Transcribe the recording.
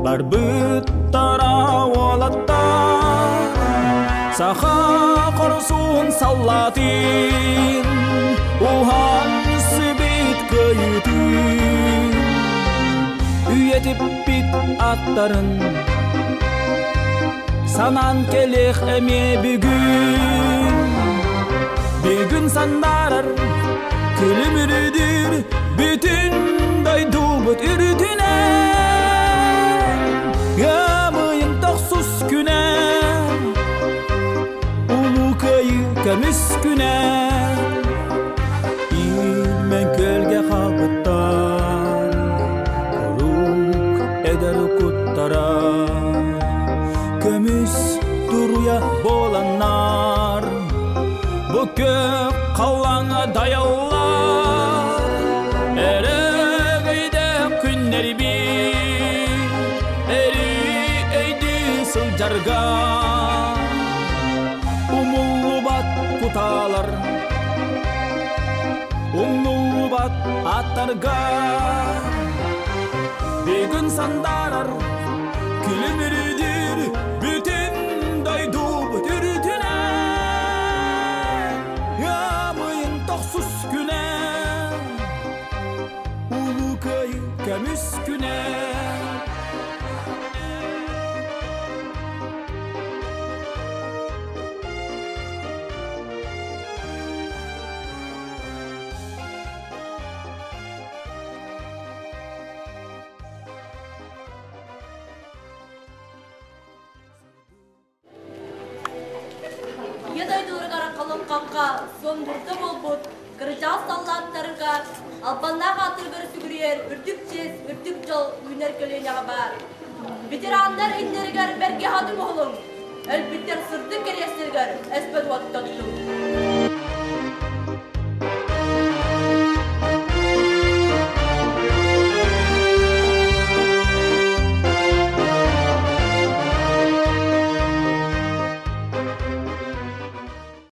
Барбыттара уолаттар Саха хорсун саллаатын Уһан сибит кыайыытын Үйэтиппит аттарын Санаан кэлиэх эмиэ бүгүн Бүгүн сандарар Күлүмүрүдүр бүтүн дойдубут үрдүнэн Ыамыйын тохсус күнэ Улуу Кыайыы көмүс күнэ Иилмэн күөлгэ хаалбыттар Куруук эдэр куттара Көмүс туруйа буоланнар Бу күөх халлааҥҥа дайаллар Өрөгөйдөөх күннэрбит Өрүү өйдүү сылдьарга Умуллубат кутаалар Умнуллубат аттарга Бүгүн сандаарар Күлүмүрүдүр бүтүн дойдубут үрдүнэн Ыамыйын тохсус күнэ Улуу Кыайыы көмүс күнэ Ийэ дойдуларыгар халыҥхахха суон-дурда буолбут кырдьаҕас саллааттарга албаннаах аатырыгар сүгүрүйэр үрдүк чиэс, үрдүк дьол үүнэр көлүөнэҕэ баар. Ветераннар иннилэригэр бэргэһэ оһолуҥ, өлбүттэр сырдык кэриэстэригэр эспэт уоттаттыҥ.